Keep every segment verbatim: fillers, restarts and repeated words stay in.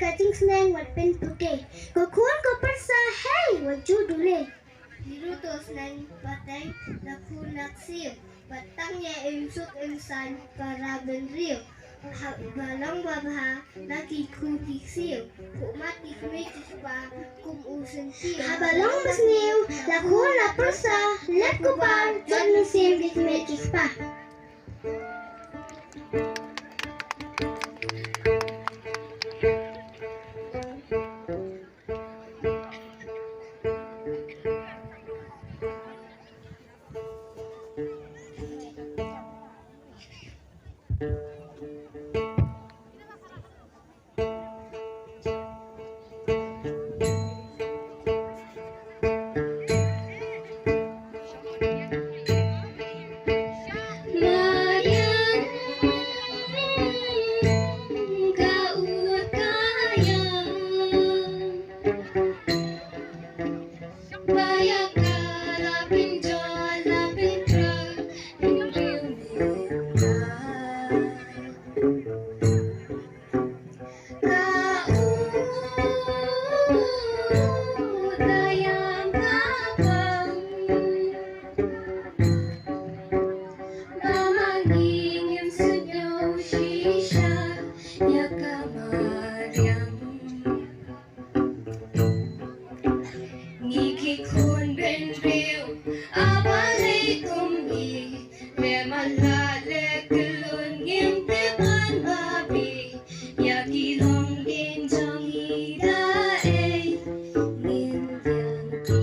Ka jingsneng wat pynpake. Ko khun ko pyrsa hei wat ju dule. Phi ruh to sneng pateng la khun la ksiew. Wat tang ïa im suk im saiñ para bynriew. Haba long babha la ki khun ki ksiew. Phuh mat ki kmie ki kpa kum u syntiew. Haba long basniew la khun la pyrsa lep kubar jot mynsiem ki kmie ki kpa. Ngi ki khun bynriew, a balei kum ngi, leh man la leh kyllon ngim tip ban babe, ïa ki longdien jong ngi da ei ngin ïeng ki.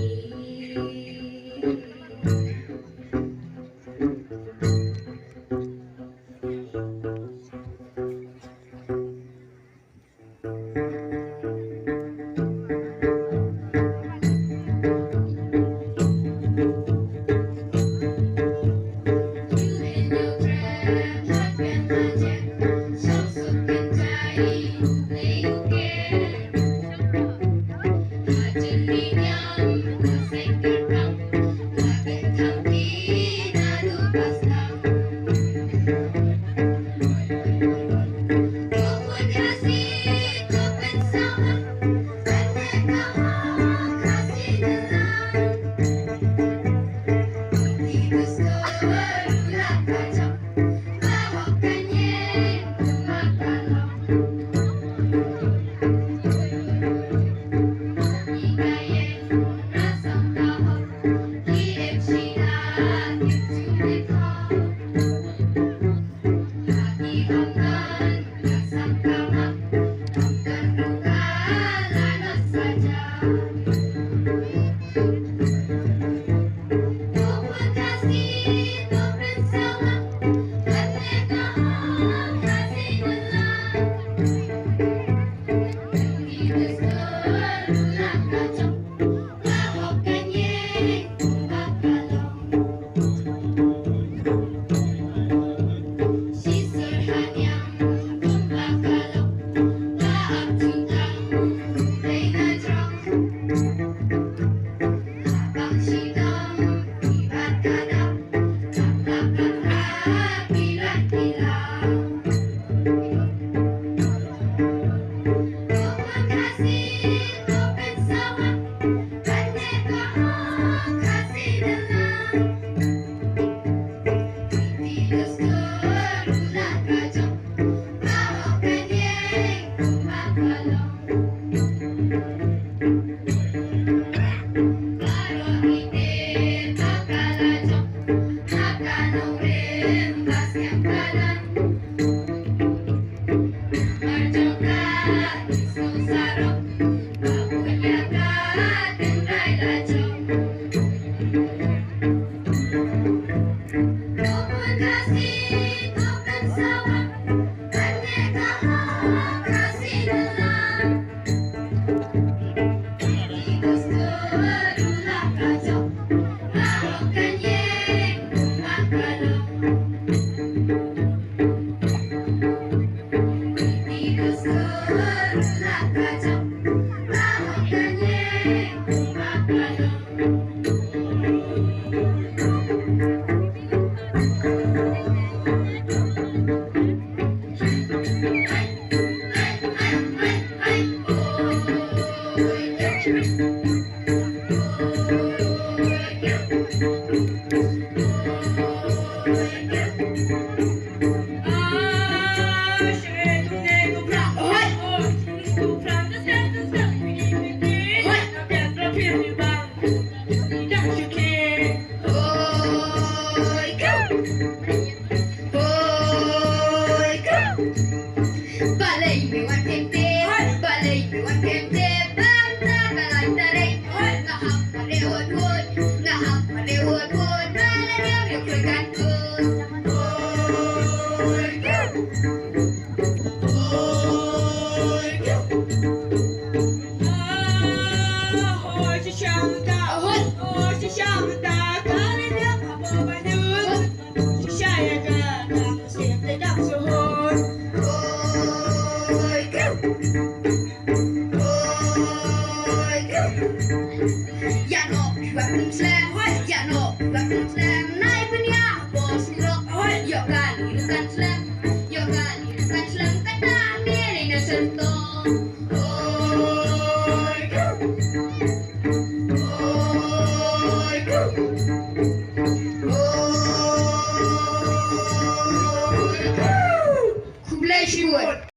Kan slem nai pynïa bos rok. Oi, ïoh kali kan slem. Ïoh kali kan slem kata ne ne na sento. Oi, oi, oi. Khublei shibun.